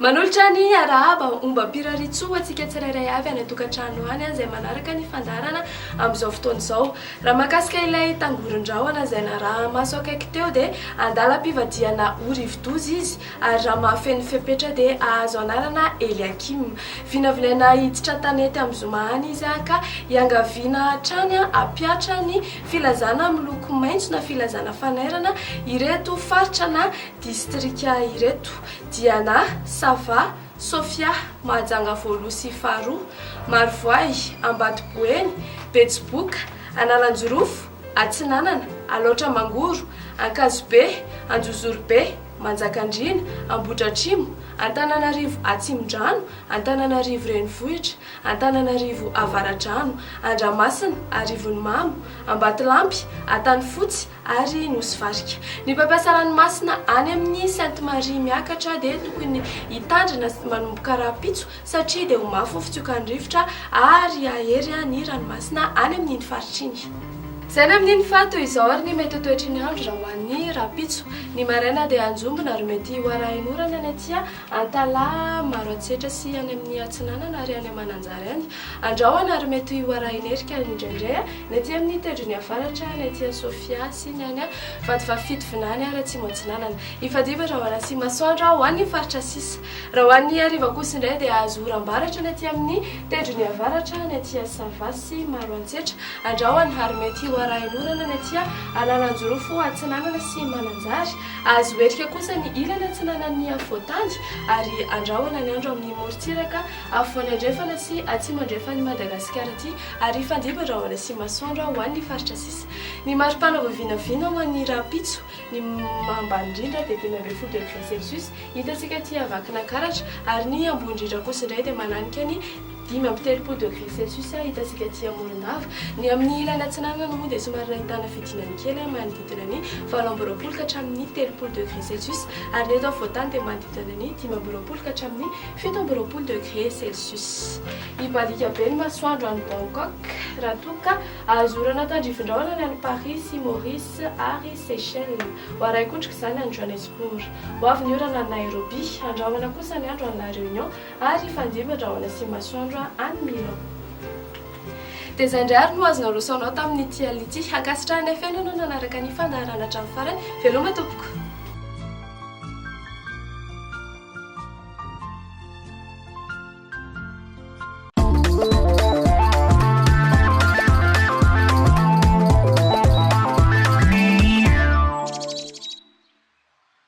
Manolotra ny arahaba ombam-pirariantsoa ho antsika tsirairay avy any an-tokantrano any izay manaraka ny fandaharana amin'izao fotoana izao. Raha mahakasika ilay tangoron-drahona izay naraha-maso akaiky teo dia andalam-pivadihana ho rivodoza izy ary raha mahafeno fepetra dia hahazo anarana Eliakim. Vinavinaina hiditra an-tanety amin'ny zoma any izy ka iangaviana hatrany hampihatra ny filazana miloko maitso na filazana fanairana ireto faritra na distrika ireto, Diana, Sava, Sofia, Mahajanga voaloha sy faharoa, Marovoay, Ambatoboeny, Betsiboka, Analanjirofo, Atsinanana, Alaotra Mangoro, Ankazobe, Anjozorobe, Manjakandriana, Ambohidratrimo, Antananarivo Atsimondrano, Antananarivo Renivohitra, Antananarivo Avaradrano, Andramasina, Arivonimamo, Ambatolampy, Antanifotsy ary Nosy Varika. Ny mpampiasa ranomasina any amin'ny Sainte Marie miakatra dia tokony hitandrina manomboka rahampitso satria dia ho mafy ny fitsokan'ny rivotra ary hahery ny ranomasina any amin'iny faritra iny. Izay ny amin'iny fa toy izao ary ny mety ho toetry ny andro raha ho an'ny rahampitso. Ny maraina dia hanjombona ary mety ho arahin'orana ny aty Antalaha, Maroantsetra sy any amin'ny Atsinanana ary any Mananjary any. Andrahona ary mety ho arahin'erika indraindray ny aty amin'ny tendrony avaratra, ny aty Sofia sy ny any Vatovavy Fitovinany ary Atsimo Atsinanana. Hifandimby rahona sy masoandro ho an'ny faritra sisa. Raha ho an'ny hariva kosa indray dia hahazo oram-baratra ny aty amin'ny tendrony avaratra, ny aty Sava sy Maroantsetra. Andrahona ary mety ho arahin'orana ny aty Analanjirofo Atsinanana sy Mananjary. Azo erika kosa ny ilany atsinanan'ny afovoan-tany ary andrahona ny andro amin'ny morontsiraka afovoany andrefana sy atsimo andrefan'i Madagasikara ity ary hifandimby rahona sy masoandro ho an'ny faritra sisa. Ny maripana vao vinavina ho an'ny rahampitso, ny ambany indrindra dia 15 degré celsius, hitantsika aty Vakinankaratra, ary ny ambony indrindra kosa indray dia mananika ny 35 degré celsius, hitantsika aty Morondava. Ny amin'ny ilany atsinanana moa dia somary nahitana fidinany kely manodidina ny 28 ka hatramin'ny 30 degré celsius ary ny eto afovoan-tany dia manodidina ny 25 ka hatramin'ny 27 degré celsius. Hibaliaka be ny masoandro any Bangkok raha toa ka azo orana tandrifin-drahona ny any Paris sy Maurice ary Seychelles. Ho arahi-kotrika izany any Johannesburg. Ho avy ny orana any Nairobi. Andrahona kosa ny andro any La Réunion ary hifandimby ny rahona sy masoandro any Milan. Dia izay indray ary no azo naroso anao tamin'ity alina ity. Ankasitrahanay feno ianao nanaraka ny fandaharana hatramin'ny farany. Veloma tompoko.